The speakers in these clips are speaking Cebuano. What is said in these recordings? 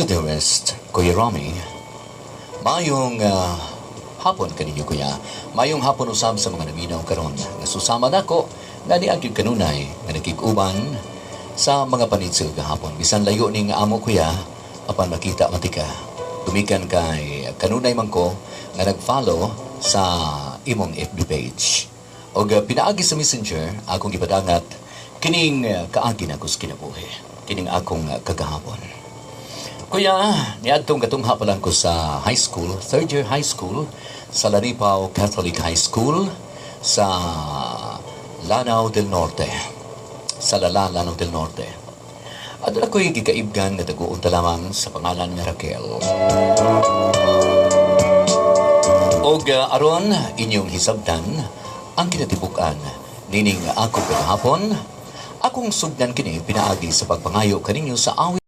Ever dearest, Kuya Romy, mayong hapon kaninyo, kuya. Mayong hapon usab sa mga naminaw karon. Nasusama nako nga niagi kanunay nga nakig-uban sa mga panitsil gahapon. Bisan layo ning amo, kuya, apan makita matika. Gumikan kay kanunay man ko nga nag-follow sa imong FB page. Og pinaagi sa Messenger, akong gipadangat kining kaagi nako sa kinabuhi. Kining akong kagahapon. Kuya, niadtong katungha pa lang ko sa high school, third year high school, sa Lanipaw Catholic High School, sa Lanao del Norte. Sa Lala, Lanao del Norte. Aduna ko'y gikaibgan nga taguon ta lamang sa pangalan nga Raquel. Og aron inyong hisabtan ang kinatibuk-an nining ako kagahapon, akong sugdan kini pinaagi sa pagpangayo kaninyo sa awit.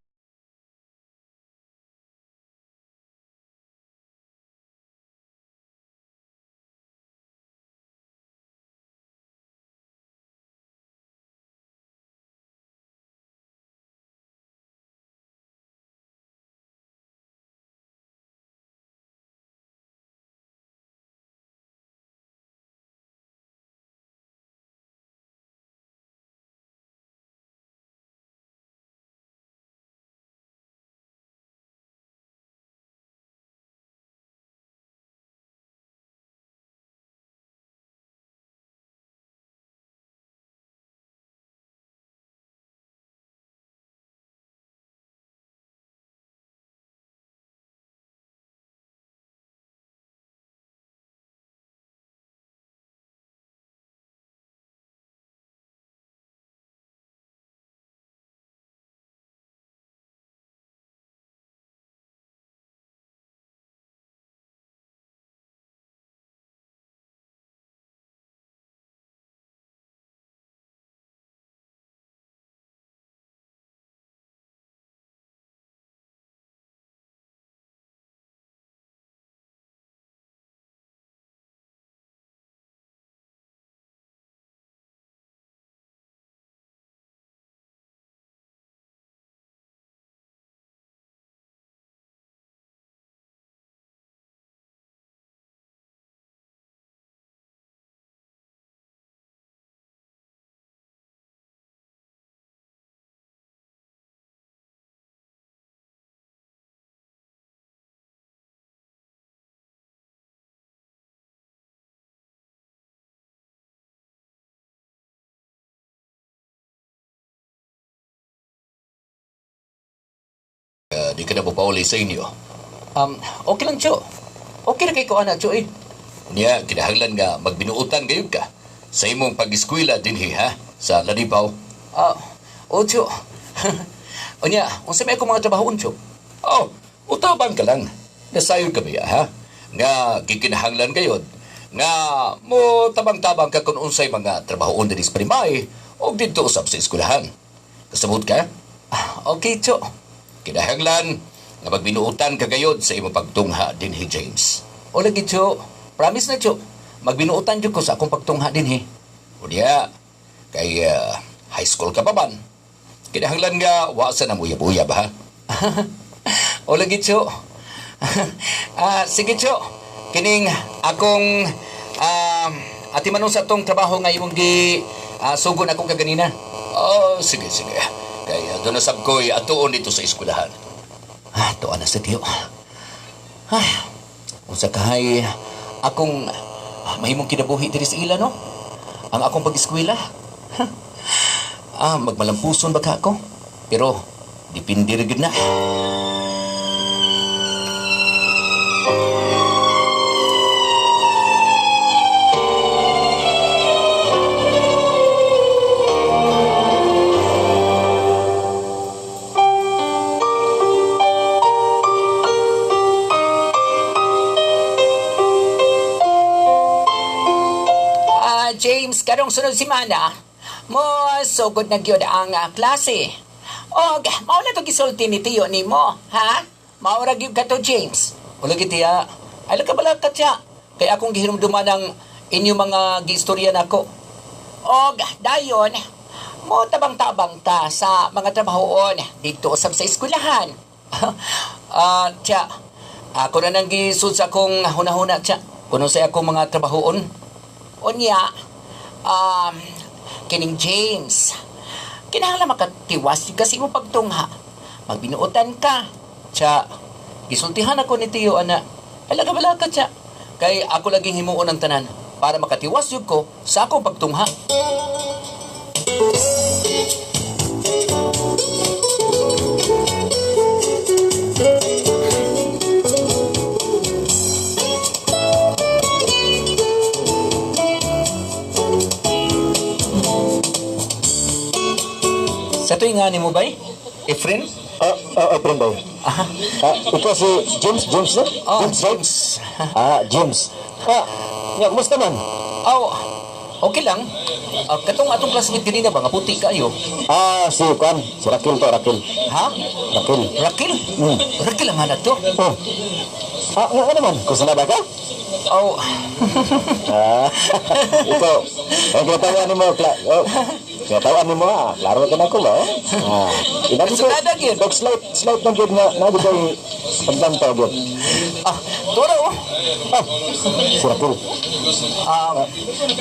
Di ka na pauli sa inyo. Okay lang, Cho. Okay na kay ko, ana, Cho, eh. Niya, kinahanglan nga magbinuutan gayud ka sa imong pag-eskwela dinhi, ha? Sa Lanipaw. Ah, oh, Cho. Unya, unsa may akong mga trabahoon, Cho? Oh, utaban ka lang. Nasayod ka ba, ha? Nga gikinahanglan gayud nga mo tabang-tabang ka kung unsay mga trabahoon dinhi sa parimay o didto usab sa eskwelahan. Kasabot ka? Ah, okay, Cho. Kinahanglan nga magbinuutan ka gayod sa imong pagtungha dinhi, James. O lagi, Cho. Promise na, Cho. Magbinuutan jud ko sa akong pagtungha dinhi. O diya, kay high school ka pa man. Kinahanglan nga wa sa namuyab-uyab, ha? O lagi, Cho. Ah, sige, Cho. Kining akong atimanon sa atong trabaho nga imong gi sugon akong kaganina. Oh, sige, sige. Kaya doon na sab ko'y atuon dito sa eskwelahan. Ah, tuan na sa tiyo. Ay, unsa kahay akong mahimong kinabuhi diri sa ila, no? Ang akong pag-eskwela. Ah, magmalampuson ba ka ako? Pero, depende ra gyud na. Ah, James, karong sunod semana, mo sugod na gyud ang klase. Og mao na to gisulti ni tiyo nimo, ha? Mao ra gyud kato, James. Wala gid, tiya. Ay, ka bala ka, tiya. Kay akong gihinumduman ang inyong mga giistorya nako. Og dayon, mo tabang-tabang ta sa mga trabahoon didto usab sa eskwelahan. Ah, Tya, ako na nang gisud sa akong hunahuna, Tya. Kuno sa akong mga trabahoon. Unya, um, kining James, kinahanglan makatiwas kasi mo pagtungha. Magbinuotan ka. Tya, gisultihan ako ni Tiyo, ana. Alaga bala ka, Tya. Kay ako laging himuon ang tanan para makatiwas yun ko sa akong pagtungha. Sa tuwing nga ni mo bay? Efren? Friend bay. Aha. Ikaw si James, James na? Oh, James, right? James. James. Nga, kumusta man? Oh, okay lang. Katong atong classmate kanina ba nga puti kayo? Si Kwan, si Raquel to, Raquel. Ha? Raquel. Raquel? Hmm. Raquel ang anak to? Oh. Nga naman, kung na ba ka? Oh, Ikaw, ang kinatawaan ni mo, oh, kinatawaan ni mo, klaro ka na ko ba? Inabi ko, Kasunada, gyud. dog slight, slight lang gyud nga, nabi kay paglantaw gyud. Turo oh. Si Raquel.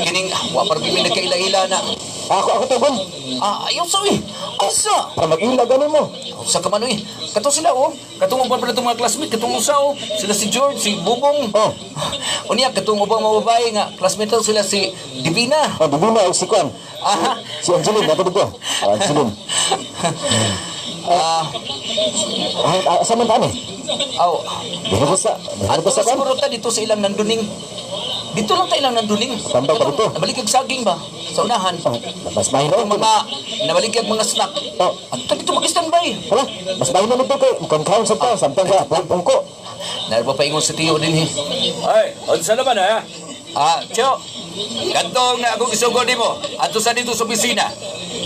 Kining wa pa mi nagkaila-ila na. Ako to, Gon. Ayaw sa uy. Asa? Para mag-ila ganin mo. Sa ka man uy. Kato sila oh. Katong uban pala itong mga classmate, katong usa oh. Sila si George, si Bubong. Oh. Unya katong ubang mga babae nga classmate daw sila si Divina. Divina, o si Kwan. Aha. Si Angeline, nato dito. Angeline. Asa man taan eh? Aw, Dili ko ato sa na Kwan. siguro ta dito sa ilang nanduning. Dito lang ta ilang nanduning. Tambay pa dito. Nabalik ang saging ba? Sa unahan. Mas mahino. Ang mga nabalik ang mga snack. Oh. At ta dito mag-standby. Hala, mas mahino nito kay mukhang sa ta, samtang sa pungko. Narba pa ingon sa tiyo din eh. Ay, unsa naman ha? Tiyo. Kadtong akong isugod nimo, adto sa dito sa opisina.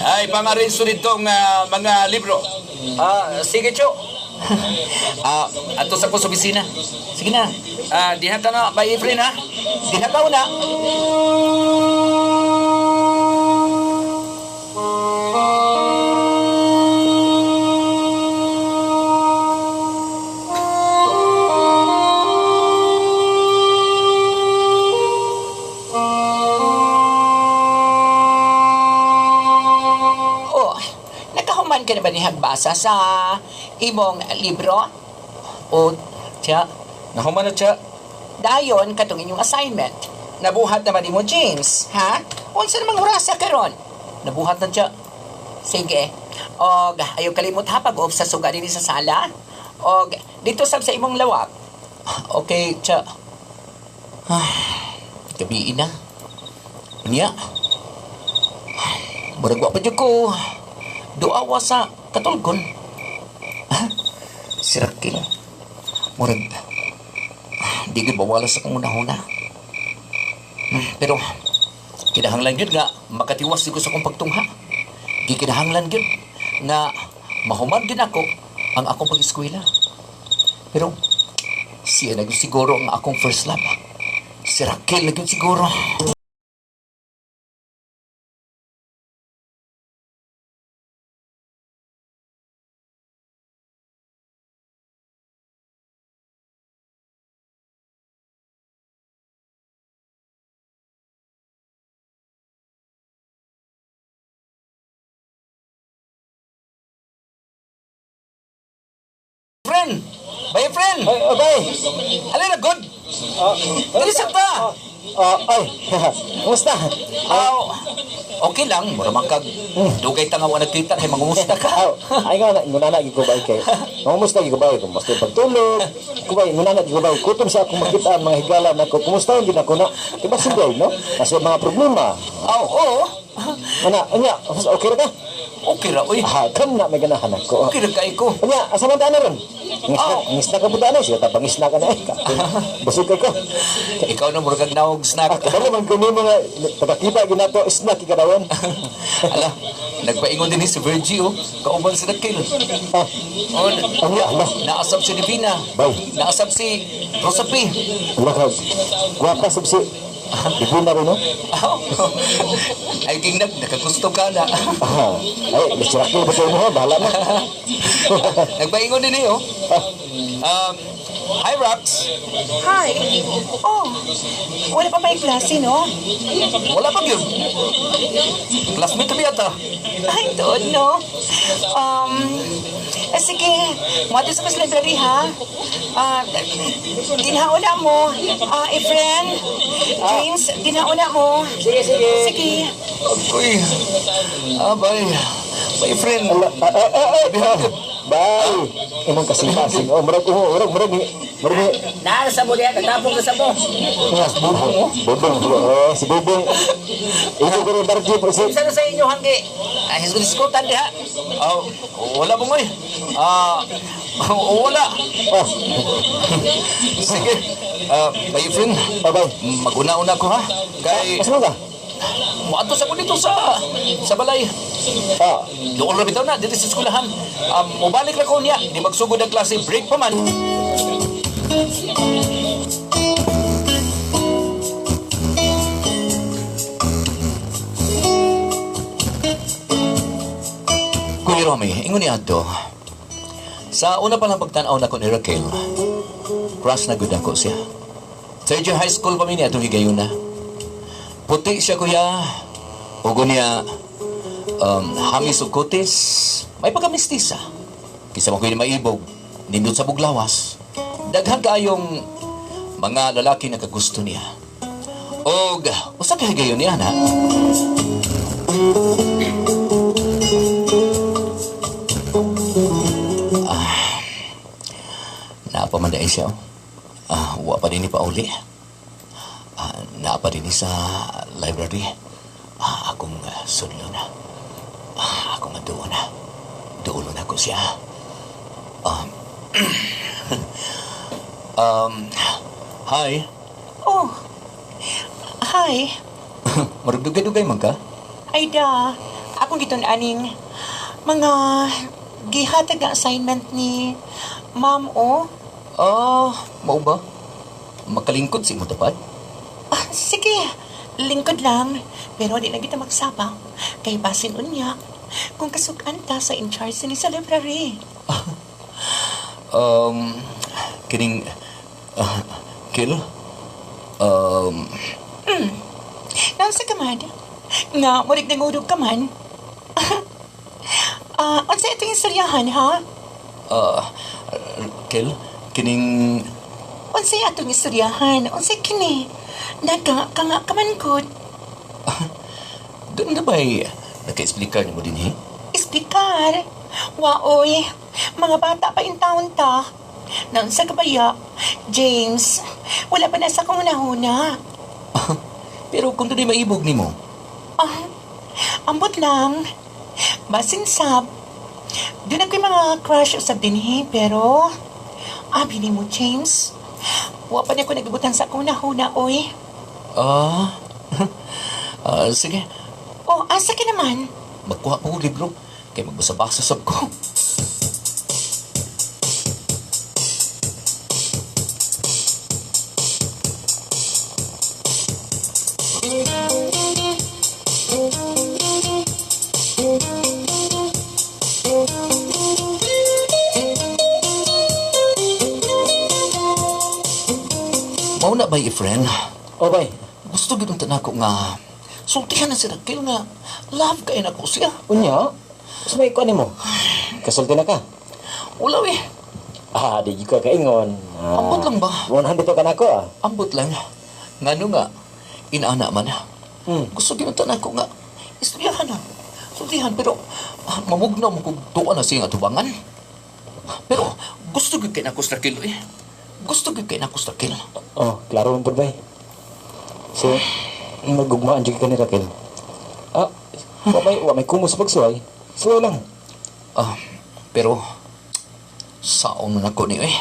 Ay, pangarinso ditong mga libro. Sige, Tiyo. Adto sa ko sa opisina. Sige na. Diha ka na, kay Efren ha. Diha ka una. Oh, nakahuman ka na ba ni Hagbasa sa imong libro? O, tiya, Nahuman na siya. dayon katong inyong assignment. Nabuhat naman nimo, James, ha? Unsa namang orasa karon? Nabuhat na siya. Sige. Og ayaw kalimot ha pag-off sa suga dinhi sa sala. Og dito sab sa imong lawak. Okay, tiya. Gabi na. Unya. Murag wa pa jud ko duawa sa katulgon. Si Raquel. Murag, di gyud mawala sa akong unahuna. Pero, kinahanglan gyud nga makatiwas di ko sa akong pagtungha. Gikinahanglan gyud nga mahuman din ako ang akong pag-eskwela. Pero, siya na gyud siguro ang akong first love. Si Raquel na gyud siguro. Friend! Bye, friend! Ay, bay. Alin na, good! Dili sa ta! Ay, kumusta? Aw, okay lang. Mura man kag dugay ta nga wa nagkita kay mangumusta ka. Ay nga, ngunana gyud ko bay kay. Kumusta gyud ko bay? Kumusta yung pagtulog? Ko bay, ngunana gyud ko bay. Kutom sa akong makita ang mga higala nako. Kumusta gyud ako na? Diba sugay, no? Nasa mga problema. Aw, oo. Ana, anya, okay ra ka? Okay ra oy. Kan na may ganahan ako. Okay ra kay ko. Anya, asa man ta na ron? Oh. Ngisna ka punta na siya, tapang ngisna ka na eh. Busog kay ko. Ikaw na murag kag naog snack. Kabalo man ko ni mga pagkakita ginato snack ikadawan. Ala, nagpaingon din ni si Virgie oh. Kauban si Raquel. Oh, Anya, ala. naasab si Divina. Bay. Naasab si Rosa P. Ala ka. Gwapa sab si Libre na rin, no? Ay, gingnag, nakagusto ka na. Ah, ay, si Raquel ba sa imo, ha? Bahala na. Nagpaingon din eh, oh. Hi, Rox. Hi. Oh, wala pa may klase, no? Wala pa yun. Classmate kami yata. Ay, doon, no? Sige, mo sa mas library, ha? Ah, dinhauna mo. Ah, Efren, James, dinhauna mo. Sige, sige. Sige. Uy. Ah, bye. Bye, friend. Ala, ah, ah, ah, ah, ah. Bye. Imong kasing-kasing. Oh, murag, oh, murag, murag, murag, murag. Naa sa mo diha, katapong na sa mo. Nga, Bubong. Bubong. Oh, si Bubong. Ito ko rin barjo, proceed. Isa na sa inyo hanggi. Ay, diskutan diha. Ah, wala mo ngoy. Ah, wala. Ah, Sige. Ah, bye, friend. bye-bye. Maguna-una ko ha. Kay Asa man ka? moadto sa ko dito sa balay. Ah, Doon ra bitaw na dito sa eskwelahan. Mobalik ra ko niya. Di magsugod ang klase, break pa man. Kuya Romy, ingon ni Adto. Sa una pa lang pagtan-aw nako ni Raquel, crush na gud ako siya. Third year high school pa mi niya atong higayuna. Puti siya, kuya. Ugo niya, hamis ug kutis, may pagkamistisa. Kisa mo kuya maibog, nindot sa buglawas. Daghan kaayong mga lalaki na kagusto niya. Og usa ka higayon niya na. Ah, naa pa man dahil siya. Oh. Ah, wa pa din ni pauli. Ah, naa pa din ni sa library. Ah, akong sudlo na. Ah, akong aduo na. Dulo na ko siya. Hi. Oh, hi. Marag dugay-dugay man ka? Ay da, akong gitun-aning mga gihatag na assignment ni ma'am, oh. Ah, mao ba? Makalingkod si mo dapat? Ah, sige, lingkod lang. Pero di na kita magsaba. Kay basin unya, kung kasukan ta sa in charge ni sa library. Kining Kil? Nasa ka man? Nga, murig nangurog ka man. Ah, unsa itong istoryahan, ha? Ah, Kil? Kining Unsa atong istoryahan? Unsa kini? Naga ka nga ka man gud. Doon na ba'y naka-explicar ni mo din, he? Ispikar. Waoy, mga bata pa in taon ta. Naunsa ka baya? James, wala pa na sa akong nahuna. Pero kung doon maibog ni mo, Ah, ambot lang. Basin sab. Doon ako'y mga crush usab dinhi, pero abi ni mo, James. Wa pa niya ko nagibutan sa akong nahuna, oy. Ah, ah, sige, Oh, asa ka naman? magkuha pa ko libro. Kay magbasa-basa sab ko. Mao na ba, friend? Oh, bye. Gusto gid unta nako nga sultihan na si Raquel nga love kay nako siya. Unya, sa may kuan mo. Kasulti na ka. Wala eh. Ah, di ka kaingon. Ah, Ambot lang ba? 100 ka nako ah. Ambot lang. Ngano nga inaana man. Gusto gid unta nako nga istoryahan na. Sultihan pero mamugnaw mo kog tuwa na siya nga tubangan. Pero gusto gid kay nako si Raquel eh. Gusto gid kay nako si Raquel. Oh, klaro man pud bay. So, magugmaan jud ka ni Raquel. Ah, wa may kumos pagsuway. Suway lang. Ah, pero saon na nako ni eh.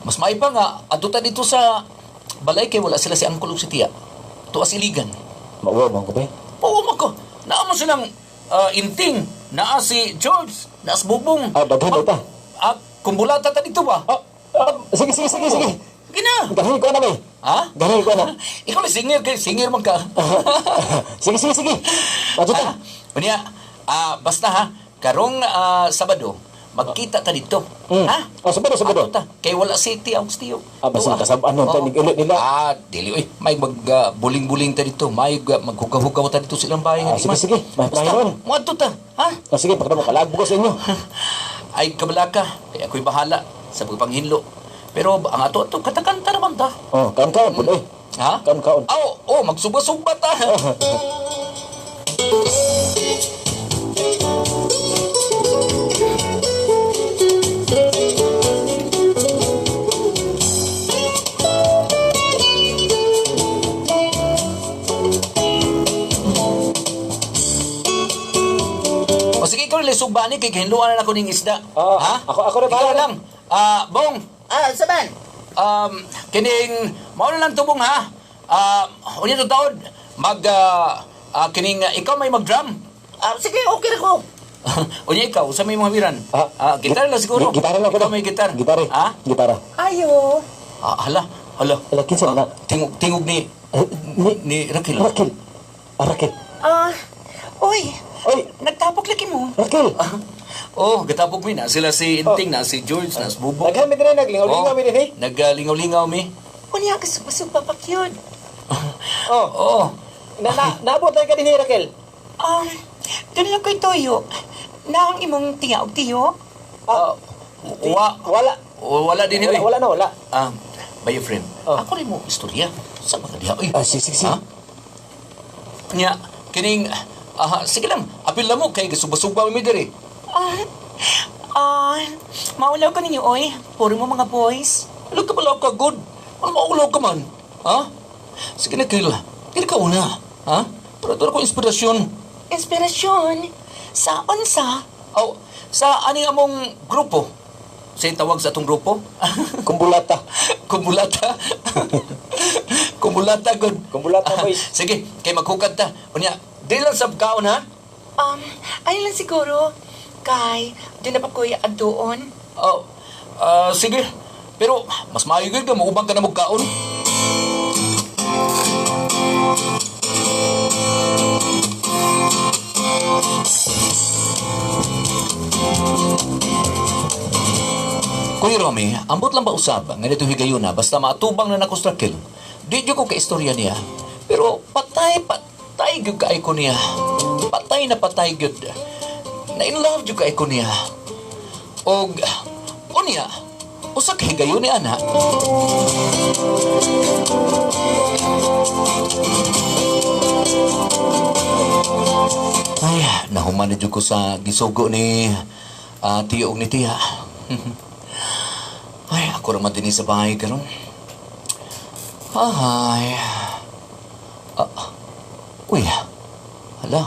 Mas may pa nga adto ta dito sa balay kay wala sila si Uncle ug si Tia. Tuwa siligan. Mauwaw man ko bay. Oo man ko. Naa mo silang inting. Naa si George. Naa si Bubong. Ah, daghan ta. Ah, kumbulata ta dito ba? Ah, ah, sige, sige, sige, sige. Okay na. Ganahin ko na bay. Ha? Ganahin ko na. Ikaw na singer kay singer man ka. Sige, sige, sige. Adto ta. Ah, unya, basta ha, karong Sabado, magkita ta dito. Ha? Oh, Sabado, Sabado. Adto ta. Kay wala city ang tiyo. Ah, basta Tuwa. kasab- ano, Oo. tanig ulit nila. Ah, dili oy. May mag buling-buling ta dito. May maghugaw-hugaw ta dito sa ilang bahay. Ah, Di sige, man. sige. May Basta, plahinon. moadto ta. Ha? Oh, sige, pagkada mo kalag ko sa inyo. Ay kabalaka, kay ako'y bahala sa pagpanghinlo. Pero ang ato-ato katakanta naman ta. Oh, kaon-kaon pud oy. Ha? Kaon-kaon. Oh, oh, magsuba-suba ta. O sige, ikaw nila sugba ni kay gihinluan na ako ning isda. Ah, Ha? ako na Ikaw bahala. lang. Bong. Ah, saban. Kining mao na lang tubong ha. Unya to taod mag kining ikaw may mag-drum. Ah, sige, okay ra ko. Unya ikaw sa may mga wiran. Ah, Gitara lang siguro. Gitara lang ko Ikaw na. may gitar. Gitara. Ha? Gitara. Ayo. Ah, hala, hala. Hala, kinsa na? Tingog tingog ni Eh, ni ni Raquel. Raquel. Ah, Raquel. Ah, uy. Oy, Nagtapok lagi mo. Raquel. Oh, gatapok mi na sila si Inting na si George na si Bubong. Daghan mi dinhi naglingaw-lingaw mi dinhi. Naglingaw-lingaw mi. Unya ka suba-suba pa cute. Oh. Oh. Na na naabot ka dinhi Raquel. Doon lang ko'y toyo. Na ang imong tiya og tiyo. Ah, Wa wala. wala din Wala, oy. wala na wala. By friend. Oh. Ako rin mo istorya sa mga diha oy. Ah, sige, sige, sige. Ha? Nya kining sige lang, apil na mo kay gisuba-suba mi diri. Ah, ah, maulaw ko ninyo, oy. Puro mo mga boys. Ano ka balaw ka good? Ano maulaw ka man? Ha? Sige na Kil, dili ka una. Ha? Pero ito ko inspirasyon. Inspirasyon. Sa unsa? Aw, sa ani among grupo. Sa tawag sa atong grupo? Kumbulata. Kumbulata. Kumbulata good. Kumbulata, boys. Sige, kay maghukad ta. Unya, di lang sa kaon ha. Ayun lang siguro. Kay, doon na pa ko'y adtuon. Oh, sige. Pero mas maayo gyud ka maubang ka na magkaon. Kuya Romy, ambot lang ba usab nga nito higayuna basta maatubang na nako sa Raquel. Di jud ko kaistorya niya. Pero patay patay gyud kaayo ko niya. Patay na patay gyud. Na in love jud kaayo ko niya. Og unya, usa ka higayon ni ana. Ay, nahuman na jud ko sa gisugo ni tiyo og ni tiya. Ay, ako raman din sa bahay karon. Ay. Uy. Hala.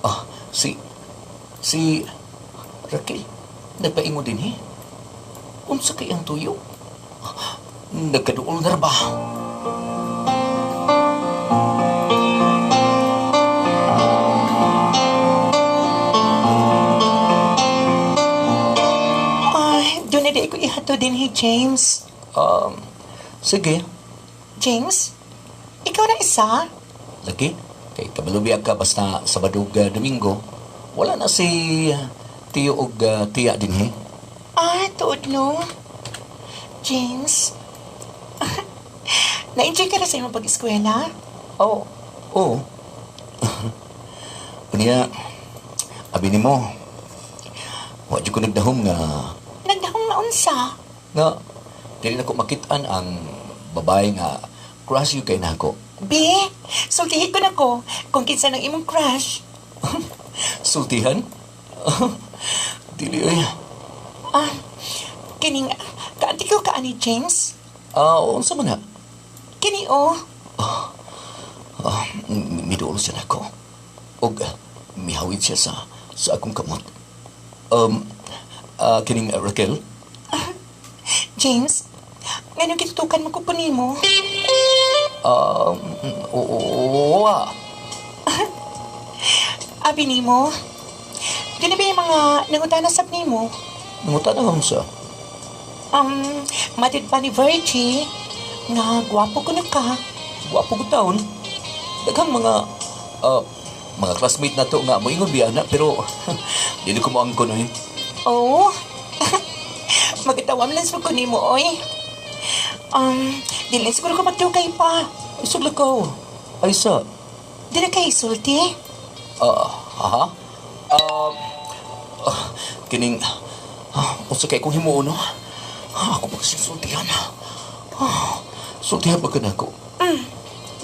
Ah, si si Raquel nagpaingo din eh. Unsa kay ang tuyo? Nagkaduol na ba? Ay, doon na di ko ihato din hi James. Sige. James, ikaw na isa? Lagi, kay kabalubiag ka basta Sabado ug Domingo, wala na si tiyo og tiya din he. Ah, tuod no. James, na-enjoy ka na sa imong pag-eskwela? Oo. Oo. Unya, abi nimo, wa jud ko nagdahom nga Nagdahong na unsa? nga dili na ko makit-an ang babae nga crush yun kay nako. B, sultihi ko na ko kung kinsa ng imong crush. Sultihan? Dili oy. Ah, kining, kaanti ko ka ani James? Ah, unsa man na? Kini oh. Ah, miduol siya nako. Og mihawid siya sa akong kamot. Kining Raquel? James, ngano gitutukan mo ko nimo? Oo, ah. Abi nimo. Dili ba yung mga nangutana sab nimo? Nangutana ka sa? Matid pa ni Virgie, nga gwapo ko na ka. Gwapo ko taon. Daghang mga mga classmate na to nga moingon biya na pero dili ko moangkon oy. Oh. Magatawa man lang sa ko nimo oy. Dili siguro ko magdugay pa. Ay sugla ko. Ay sa. Dili kay sulti. Ha? Kining unsa kay kong himuon no? Ako pa kasi sultihan. Sultihan ba ka na ako?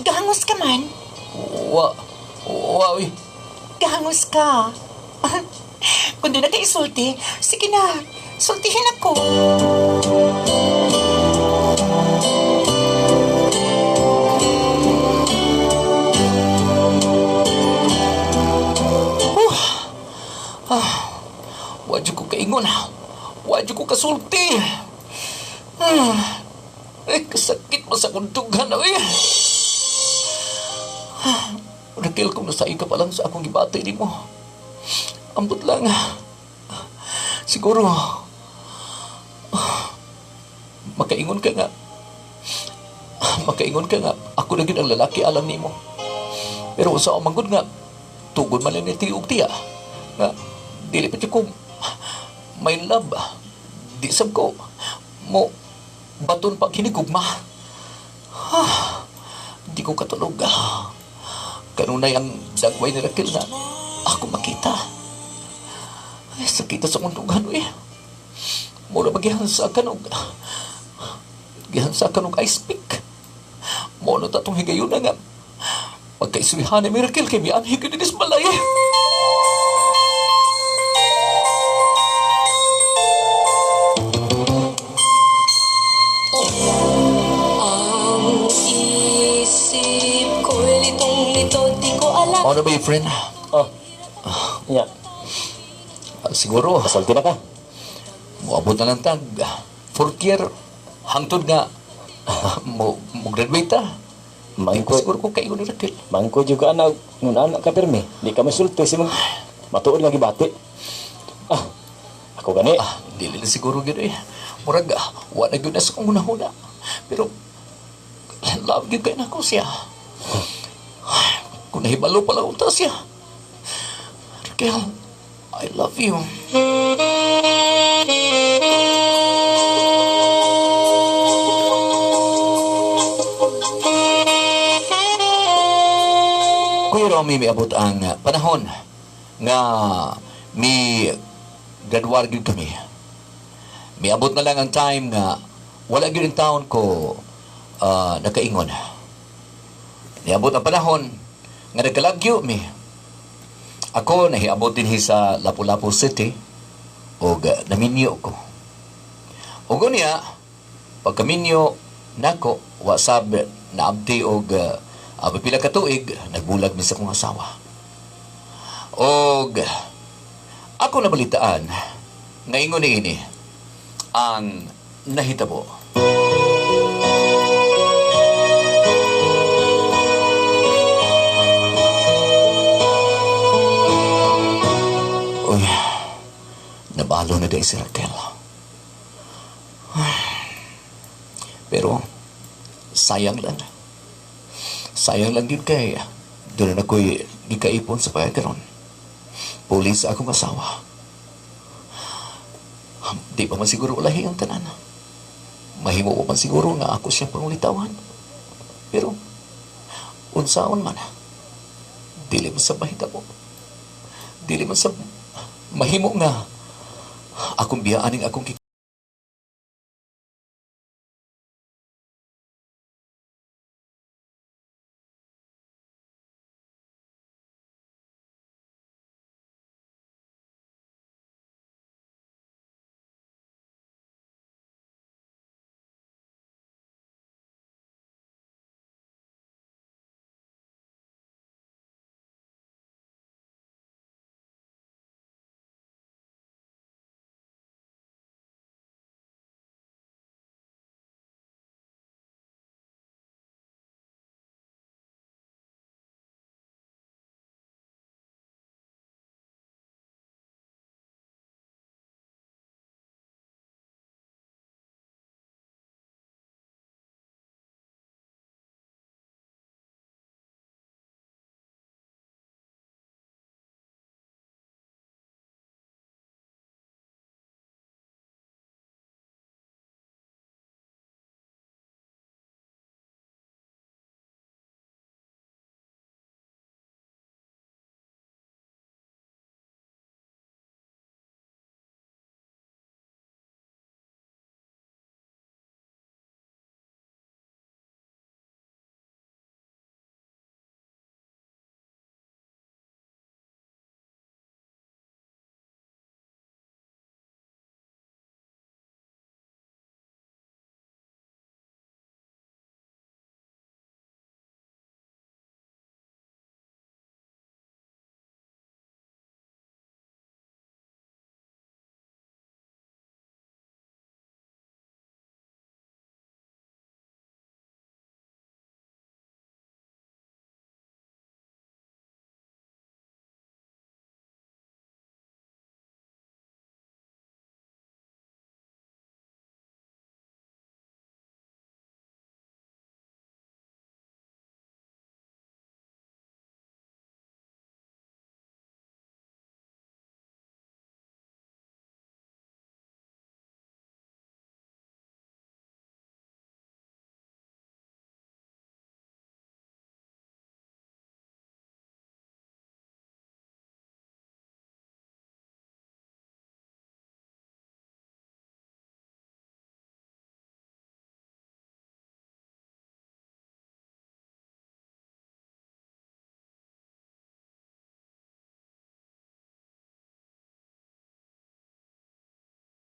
Gahangos ka man. Wa, wa, uy. Gahangos ka. Kung doon na kay isulti, sige na. Sultihin ako. Wa jud ko kaingon. Wa jud ko kasulti. Eh, kasakit mo sa kundughan, oy. Raquel, kung nasai ka pa lang sa akong gibati nimo. Ambot lang. Siguro, makaingon ka nga. Makaingon ka nga. Ako na gyud ang lalaki alang nimo. Pero sa umanggod nga, tugod man lang ni tiog tiya. Nga, dili pa ko may love. Di sab ko mo baton pa kinigugma. Di ko katulog. Kanunay ang dagway ni Raquel na ako makita. Ay, sakita sa kundungan, eh. Mura ba gihansa ka nog ice pick. Muna tatong higayon na nga. Pagkaiswihan ni Raquel kay mianhi ka dinis balay. Ang isip ko'y litong-lito, di ko alam. Ano ba yung friend? Oh. Nya, Siguro, kasulti na ka. moabot na lang tag fourth year. Hangtod nga, mo graduate ta. Di ko Mangko, siguro ko kayo ni Raquel. mangko juga anak, ngun anak ka pirmi. Di ka masulti si mong matuod nga gibati. Ah, ako gani. Dili na siguro gyud eh. Murag, wa na gyud na sa kong hunahuna. Pero, love gyud kay nako siya. Kung nahibalo pala unta siya. Raquel, I love you. Kuya Romy, miabot ang panahon nga mi graduar gyud kami. Miabot na lang ang time nga wala gyud ang taon ko nakaingon. Miabot ang panahon nga nagkalagyo mi. Ako nahiabot dinhi sa Lapu-Lapu City og naminyo ko. Ug unya pagkaminyo nako wa sab naabti og pila ka tuig nagbulag mi sa akong asawa. Og ako nabalitaan nga ingon niini ang nahitabo. Uy, nabalo na dahil si Raquel. Pero, sayang lang. Sayang lang yun kay doon na ako'y gikaipon sa pagkakaroon. Pulis sa akong asawa. Di pa man siguro ulahi ang tanan. Mahimo pa man siguro nga ako siyang pangulitawan. Pero, unsaon man, dili man sa mahitabo. Dili man sa mahimo nga akong biyaan ang akong